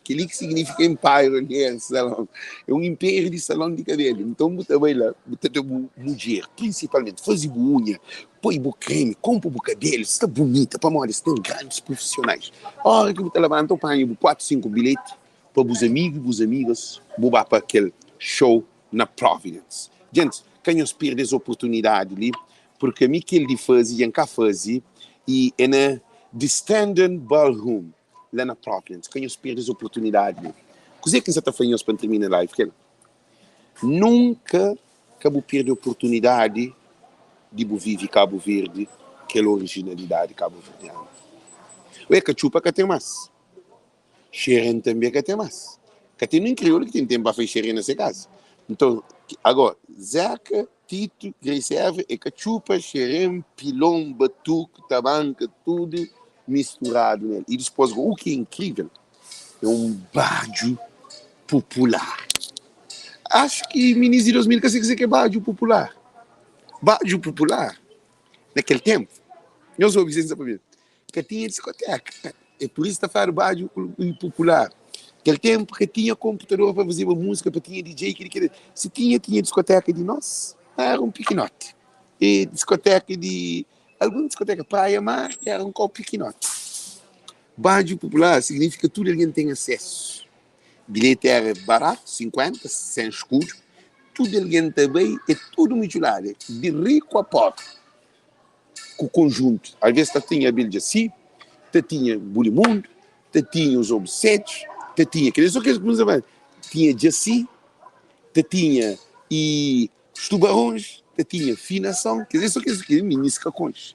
Speaker 1: Kel-li ki signifika Empire Hair Salon. É un inpériu di salon di kabelu. Nton bu ta bai la, bu ta da bu mudjer, prinsipalmenti, faze bu unha, poi bu kremi, konpo bu kabelu, sta bunita, pamodi es ten grandis prufisionais. Óra ki bu ta labanta, bu panha bu 4, 5 bilheti, pa bus amigu i bus amigas bu ba pa kel show na Providence. Gentis, ka nhos perde es oportunidadi li, purki ami kel di faze dja N ka faze, i é na The Standen Ballroom, la na Providence. Ka nhos perde es oportunidadi li. Kuzê ki N sa ta fla nhos pa N tirmina live? Kel, nunka ka bu perde oportunidadi di bu vive Kabu Verdi, kel orijinalidadi kabuverdianu. Ué, katxupa ka ten más. Xerén tanbê ka ten más. Ka ten nen kriolu ki ten tenpu pa fai xerén na se kaza. Nton, agora, Zeka, Tito, Grace Eva é katxupa, xerén, pilon, batuku, tabanka, tudu misturadu nel. I dispôs, u ki é inkrível, é un badju popular. Acho ki minis di 2000 ka se kuzê ki é badju popular. Badju popular, na kel tenpu, nhos obi sen sabe. Ka tinha diskoteka. É pur isu ta fladu badju popular. Kel tenpu ka tinha konputador pa fazeba múzika, pa tinha DJ kili kila. Si tinha, tinha diskoteka di nos, éra un pikinoti. E diskoteka di algun diskoteka, Praia Mar, éra un kau pikinoti. Badju popular signifika tudu algen ten asesu. Bilheti éra baratu, 50, 100 skudu. Tudu algen ta bai, é tudu mitxuladu, di riku a pobri. Ku konjuntu. Alvês ta tinha Abel Djassi, ta tinha Bulimundo, ta tinha os Obsetos, ta tinha kel-li sô kes ki nu sabe. Tinha Djassi, ta tinha e os Tubarões, ta tinha Finação, kel-li sô kes ki minis ka konxe.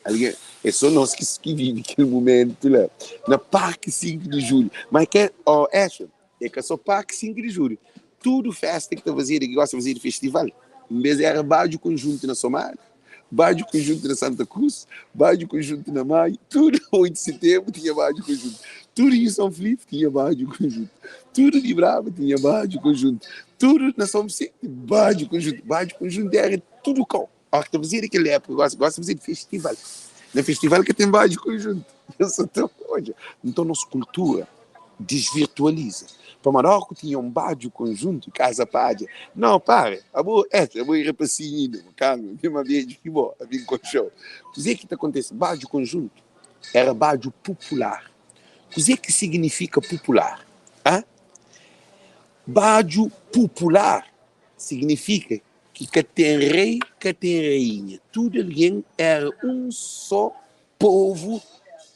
Speaker 1: Algen, é sô nos ki ki vive kel momentu la na Parki 5 di Julhu. Má ke, ó Asher, é ka sô Parki 5 di Julhu, tudu festa ki ta fazedu, ki gosta fazedu festival. Un bês éra badju konjuntu na Somada, badju konjuntu na Santa Krus, badju konjuntu na Maio, tudu 8 di setenbru tinha badju konjuntu, tudu di São Filipe tinha badju konjuntu, tudu di Brava tinha badju konjuntu, tudu na São Vicente badju konjuntu. Badju konjuntu éra tudu kau. Óki ta fazeda kel épuka, gósi gósi ta fazedu festival. Na festival ka ten badju konjuntu. Eu sa ta odja. Nton nos kultura desvirtualiza. Pamodi óki ku tinha un badju konjuntu, kaza padja. Nau, para, abo, eh, abo é rapasinhu inda, kalma, mi é más bedju ki bo, ami N konxe-u. Kuzê ki ta kontese? Badju konjuntu éra badju pupular. Kuzê ki siginifika pupular? Hã? Badju pupular siginifika ki ka ten rei, ka ten rainha, tudu algen éra un sô povu,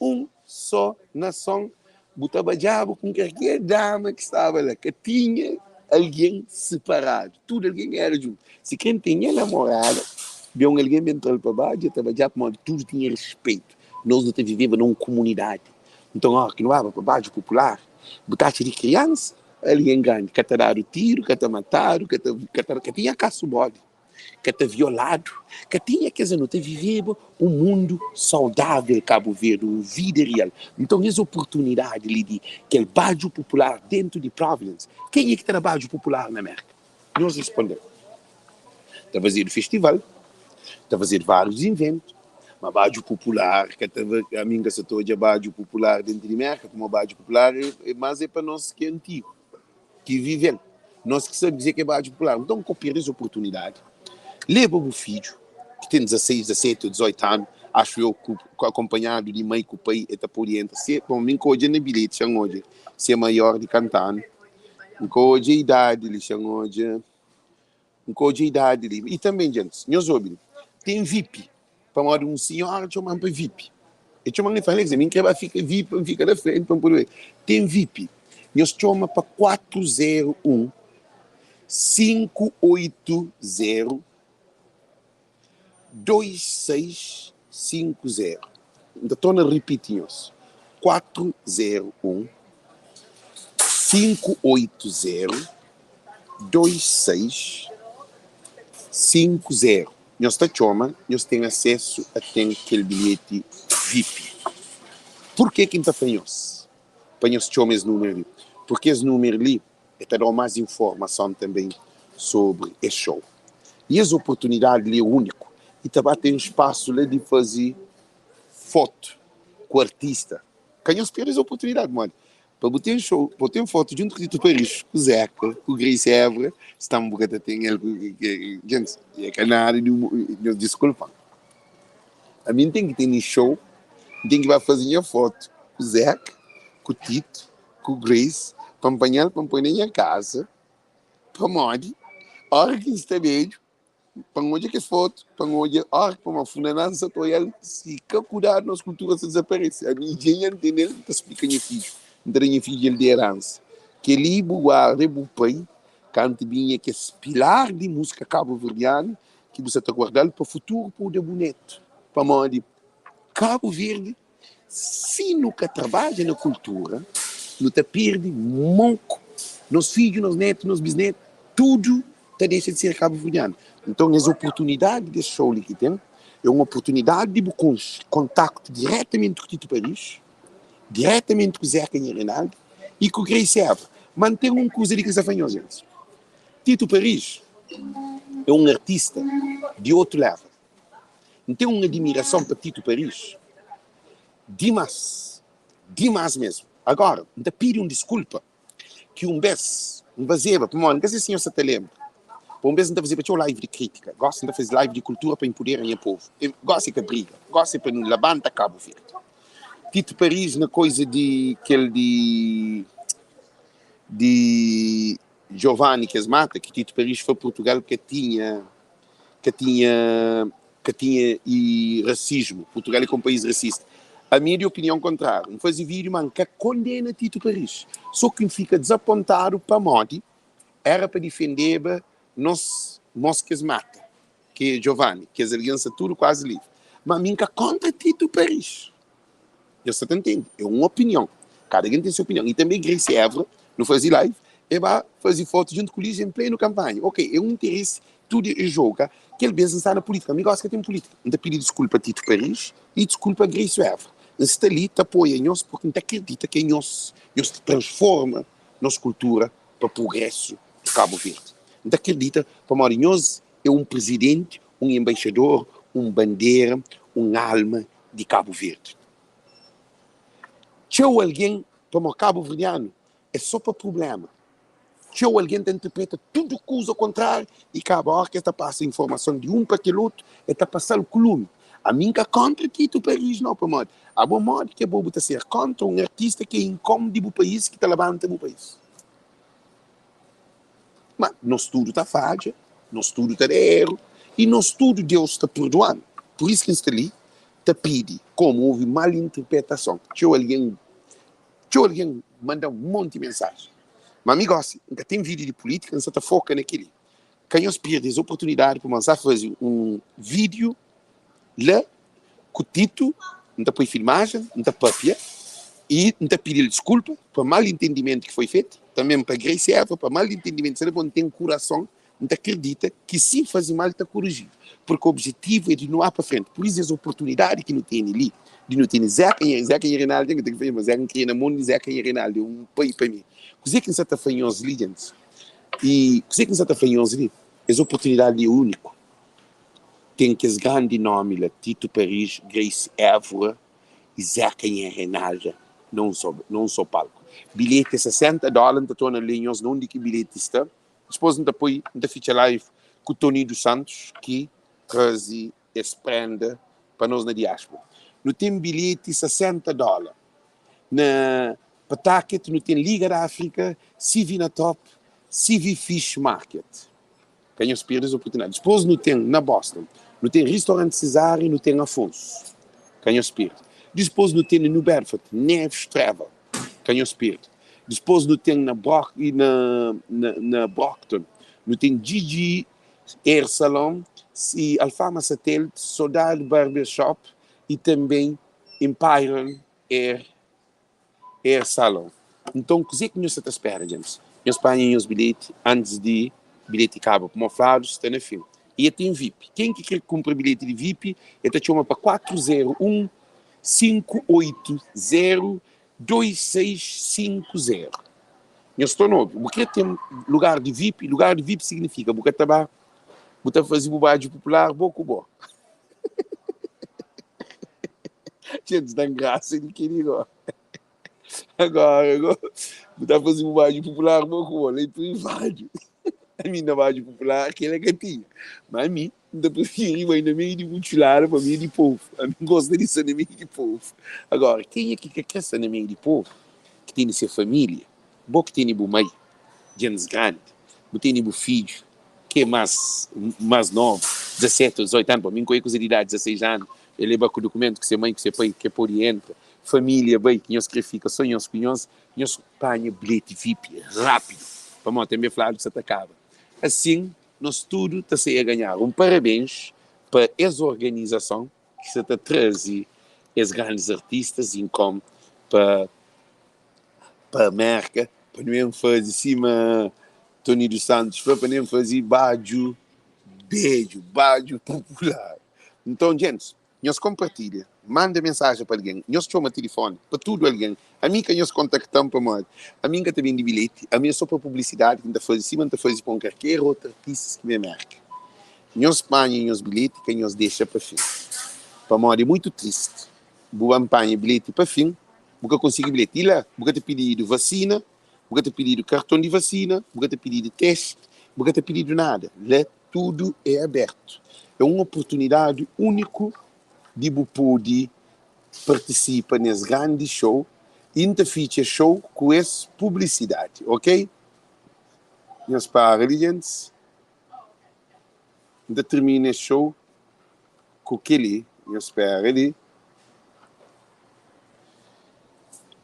Speaker 1: un sô nason. Bu ta badjaba ku kalker dama ki staba la, ka tinha algen siparadu, tudu algen éra djuntu. Si ken tinha namorada, ben un algen ben tra-l pa badja, el ta badjaba pamodi tudu tinha rispeitu. Nos nu ta viveba na un kumunidadi. Nton, óras ki nu baba pa badju popular, bu ta atxa di kriansa Algen grandi ka ta dadu tiru, ka ta matadu, ka ta, ka ta, ka tinha kasu bodi, ka ta violadu, ka tinha kes nu ta viveba un mundu saudavel Kabu Verdi, un vida real. Nton es oportunidadi li di kel badju popular dentu di Providence, kenha ki ta da badju popular na Merka? Nhos responde-m. Ta fazedu festival, ta fazedu várius inventu, ma badju popular ka ta, ami N ka sa ta odja badju popular dentu di Merka, pamodi badju popular é más é pa nos ki é antigu, ki vive-l, nos ki sabe kuzê ki é badju popular. Nton, ka perde es oportunidadi, leba bu fidju ki ten 16, 17 ô 18 anu, axu eu, ku akonpanhadu di mai ku pai, el ta pode entra, se, bon, mi N ka odja na bilheti, xa N odja si é maior di kanta anu, N ka odja idadi li, xa N odja. N ka odja idadi li. I tanbe, djentis, nhos obi li, ten vip, pamodi un sinhora txoma-m pa vip. E txoma-m e fla-m, Alex, ami N kre ba fika vip, pa N fika na frenti, pa N pode obi. Ten vip, nhos txoma pa 401 580 2650. N ta torna ripiti nhos, 401 580 2650. Nhos ta txoma, nhos ten asesu a ten kel bilheti vip. Purke ki N ta fla nhos pa nhos txoma es númeru li? Purke es númeru li E ta da-u más informason tanbê sobri es xou. I es oportunidadi li é úniku i ta ba ten spasu la di faze fotu ku artista. Ka nhos perde es oportunidadi, modi pa bu ten xou, pa bu ten fotu djuntu ku Tito Paris, ku Zeca, ku Grace Évora, stan bu ka ta ten el ku Gentis, é ka nada di nhos diskulpa-m. Ami N ten ki tene xou, N ten ki ba faze nha fotu ku Zeca, ku Tito, ku Grace pa N panha-l pa N poi na nha kaza pamodi óra ki N sta bedju pa N odja kes fotu pa N odja óra ki pamodi funaná N sa ta oial si ka kudadu nos kultura sa dizaparese ami dja nha ntende-l N ta splika nha fidju N ta da nha fidju el di eransa kel-li bu guarda é bu pai kantu binha kes pilar di múzika kabuverdianu ki bu sa ta guarda-l pa futuru pa bu da bu netu pamodi Kabu Verdi Si nu ka trabadja na kultura, nu ta perde monku. Nos fidju, nos netu, nos bisnetu, tudu ta dexa di ser kabuverdianu. Nton, es oportunidadi des show li ki ten, é un oportunidadi di bu konxe kontaktu diretamenti ku Tito Paris, diretamenti ku Zeca Nha Reinaldo y ku Grace Eva. Ma N ten un kuza li ki N sta fla nhos, gentis. Tito Paris é un artista di otu level. N ten un adimirason pa Tito Paris dimas, dimas mesmu. Agora, N ta pidi un diskulpa ki un bes N fazeba, pamodi N ka se si nhos sa ta lenbra, pa un bes N ta fazeba txeu live di kritika, gosi N ta faze live di kultura pa inpudera nha povu. Gosi é ka briga, gosi é pa nu labanta Kabu Verdi. Tito Paris na koiza di kel di di Giovanni ki es mata, ki Tito Paris foi Purtugal ka tinha ka tinha ka tinha e rasismu Portugal é ka un país rasista ami é di opinion kontráriu N faze vídiu ma N ka kondena Tito Paris so ki N fika dizapontadu pamodi era pa difendeba nos mos ki es mata ki é Giovanni kes algen sta tudu kuazi livri ma ami N ka kontra Tito Paris Nhos sa ta ntende? É un opinion. Kada algen ten se opinion. I tanbe Grace Évora, nu faze live, e ba faze fotu djuntu ku Lígia en plenu kanpanha. Ok, é un interesi. Tudu é jogo ka. Kel bes N sta na pulítika, mi gosi ka ten pulítika. N ta pidi diskulpa Tito Paris i diskulpa Grace Évora. N sta li ta apoia nhos purki N ta kridita ke nhos, nhos ta transforma nos kultura pa prugrésu di Kabu Verdi. N ta kridita pamodi nhos é un prizidenti, un enbaixador, un bandera, un alma di Kabu Verdi. Txeu algen, pamodi kabuverdianu é sô pa prubléma. Txeu algen ta interpreta tudu kuza kontráriu i kaba óra ki es ta pasa informason di un pa kel otu, el ta pasa-l ku lumi. Ami N ka kóntra Tito Paris nau, pamodi abo modi ki abo bu ta ser kóntra un artista ki é inkom di bu país, ki ta labanta bu país? Ma nos tudu ta fadja, nos tudu ta da eru i nos tudu Deus ta purdua-nu. Pur isu ki N sta li ta pidi, komu ovi mal interpretason, txeu algen Txeu algen manda-m un monti mensajen. Má mi gósi, N ka ten vida di pulítika, N sta ta foka na kel-li. Ka nhos perde es oportunidadi pamodi N sta faze un vídiu la ku Titu, N ta poi filmajen, N ta pâpia i N ta pidi-l diskulpa pa mal intendimentu ki foi fetu, tanbê pa Grace Eva pa mal intendimentu. Sera pa N ten kurason N ta kridita ki si N faze mal ta korijidu, purki objetivu é di nu a pa frenti. Pur isu es oportunidadi ki nu tene li, di nu tene Zeka nha Zeka nha Rinaldi, dja N ka ten ki fla ma Zeka N kria na mon di Zeka nha Rinaldi, é un pai pa mi. Kuzê ki N sa ta fla nhos li, gentis? I kuzê ki N sa ta fla nhos li? Es oportunidadi li é úniku. Ten kes grandi nómi la, Tito Paris, Grace Évora i Zeka nha Rinaldi na un só na un só palku. Bilheti é 60 dóla, N ta torna lé nhos na undi ki bilheti sta. Dipôs N ta poi, N ta fitxa live ku Tony dos Santos ki traze es prenda pa nos na diáspora. Nu ten bilheti 60 dóla na Pawtucket, nu ten Liga da Áfrika, CV na Top, CV Fish Market. Ka nhos perde es oportunidadi. Dipôs nu ten na Boston, nu ten Restaurant Cesário, nu ten Afonso. Ka nhos perde. Dipôs nu ten na New Bedford, Neves Travel. Ka nhos perde. Dipôs nu ten na Brock, na, na, na Brockton, nu ten Gigi Hair Salon, si Alfama Satélite, Sodade Barber Shop e tanbê Imperial Hair, Hair Salon. Nton, kuzê ki nhos sta ta spera, gentis? Nhos panha nhos bilheti antis di bilheti kaba, pamodi fladu sta na fin. I e ten vip. Ken ki kre kunpra bilheti di vip, e ta txoma pa 401 580 2650 Nhos sta na obi? Bu kre ten lugar di vip? Lugar di vip signifika bu ka ta ba bu ta faze bu badju popular bo ku bo. Txeu ta ngrasa di kel-li go. Agora go, bu ta faze bu badju popular bo ku bo la i privadu. Ami na badju popular kel-la ka tinha. Ma ami N ta prifiri bai na meiu di butxulada pa meiu di povu. Ami N gosta di sta na meiu di povu. Agora, kenha ki ka kre sta na meiu di povu, ki tene se familia, bo ki tene bu mai, djentis grandi, bu tene bu fidju ki é más más novu, 17 ô 18 anu, pa mi N ka oia kuza di idadi, 16 anu, el leba ku dukumentu ku se mai ku se pai ki el pode entra, familia bai, ki nhos kre fika so nhos ku nhos, nhos panha bilheti vip rápidu, pamodi tanbe fladu sa ta kaba. Asin. Nos tudu ta sai a ganhar. Un parabens pa es organizason ki sa ta traze es grandis artistas inkom pa pa Merka pa nu ben faze sima Tony dos Santos fla pa nu ben faze badju bedju, badju popular. Nton djentis. Nhos konpartilha, manda mensajen pa algen, nhos txoma tilifoni pa tudu algen. Ami ka nhos kontakta-m pamodi ami N ka ta bende bilheti, ami é so pa publisidadi ki N ta faze, sima N ta faze pa un karker otu artistas ki ben Merka. Nhos panha nhos bilheti, ka nhos dexa pa fin, pamodi é muitu tristi bu ba panha bilheti pa fin, bu ka konsigi bilheti. I la bu ka ta pididu vasina, bu ka ta pididu karton di vasina, bu ka ta pididu testi, bu ka ta pididu nada. La Tudu é abertu. É un oportunidadi úniku di bu pode partisipa nes grandi show i N ta fitxa show ku es publisidadi, ok? Nhos para li gentis. N ta tirmina es show ku kel-li. Nhos spera li.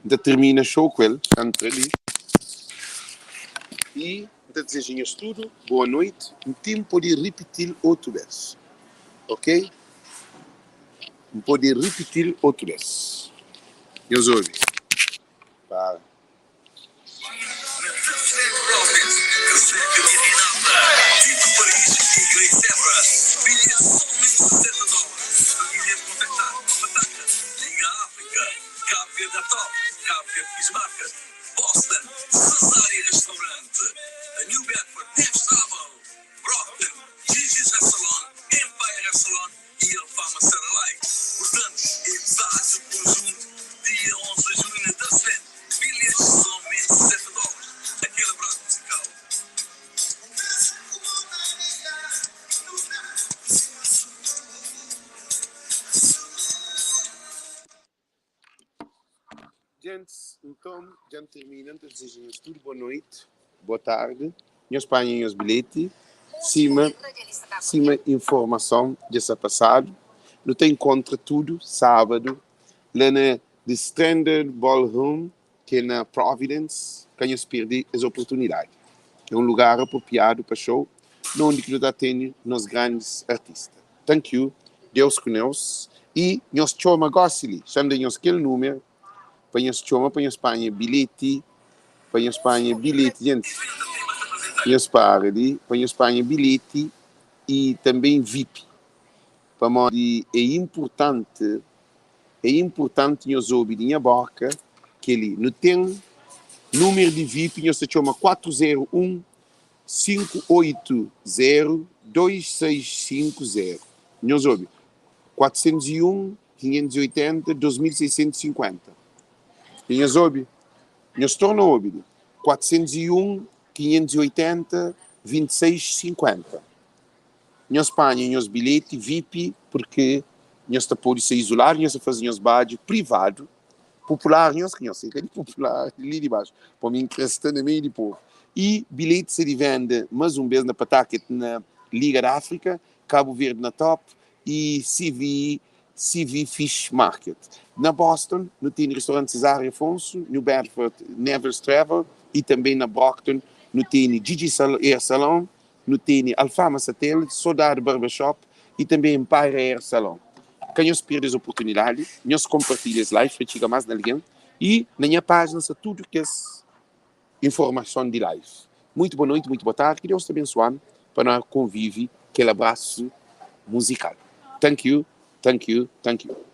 Speaker 1: N ta tirmina show ku el, entra li i N ta dizeja nhos tudu boa noiti. N ten pode ripiti-l otu bes, ok? N pode ripiti-l otu bes. Nhos obi. Para.
Speaker 2: Bilhete somente 60 dólares. Pa bilhete contactar Pataca, Liga África, Cabo Verde na Top, Cabo Verde Fish Market, Boston, Cesária Restaurante, a New Bedford, Neves Travel, Brockton, Gigi's Restaurant, Empire Restaurant e Alfama Serra Light. Portanto, é base o conjunto, dia 11 de junho na Dustland. Bilhetes somente 60 dólares. Aquele abraço musical.
Speaker 1: Gents, nton, dja N termina. N ta dizeja nhos tudu boa noiti, boa tardi. Nhos panha nhos bilheti sima sima informason dja sta pasadu. Nu ta inkontra tudu sábadu la na The Standard Ballroom ki é na Providence. Ka nhos perde es oportunidadi. É un lugar apropriadu pa show na undi ki nu ta tene nos grandis artista. Thank you, Deus ku neus. I nhos txoma gosi li, xa N da nhos kel numeru pa nhos txoma pa nhos panha bilheti, pa nhos panha bilheti, gentis, nhos para li, pa nhos panha bilheti i tanben vip, pamodi é inpurtanti, é inpurtanti nhos obi di nha boka kel-li. Nu ten numeru di vip, nhos ta txoma 401 580 2650. Nhos obi, 401 580 2650. I nhos obi, nhos torna obi li, 401 580 2650. Nhos panha nhos bilheti vip purke nhos ta pode ser izuladu, nhos ta faze nhos badju privadu, popular nhos ki nhos ka di popular li di baxu, pa mi N kre sta na meiu di povu. I bilheti sta di venda mas un bes na Pawtucket na Liga da Afrika, Kabu Verdi na Top i CV CV Fish Market. Na Boston nu tene restauranti Cesário Afonso, New Bedford Nevers Travel i tanbe na Brockton nu tene Gigi Hair Salon, Nu tene Alfama Satélite, Sodade Barbershop y tanbe Empire Hair Salon. Ka nhos perde es oportunidadi, nhos konpartilha es live pa txiga mas na algen y na nha pájina sta tudu kes informason di live. Muito boa noite, muito boa tarde, ki Deus ta abensuanu pa no konvivi kel abrasu muzikal. Thank you, thank you, thank you.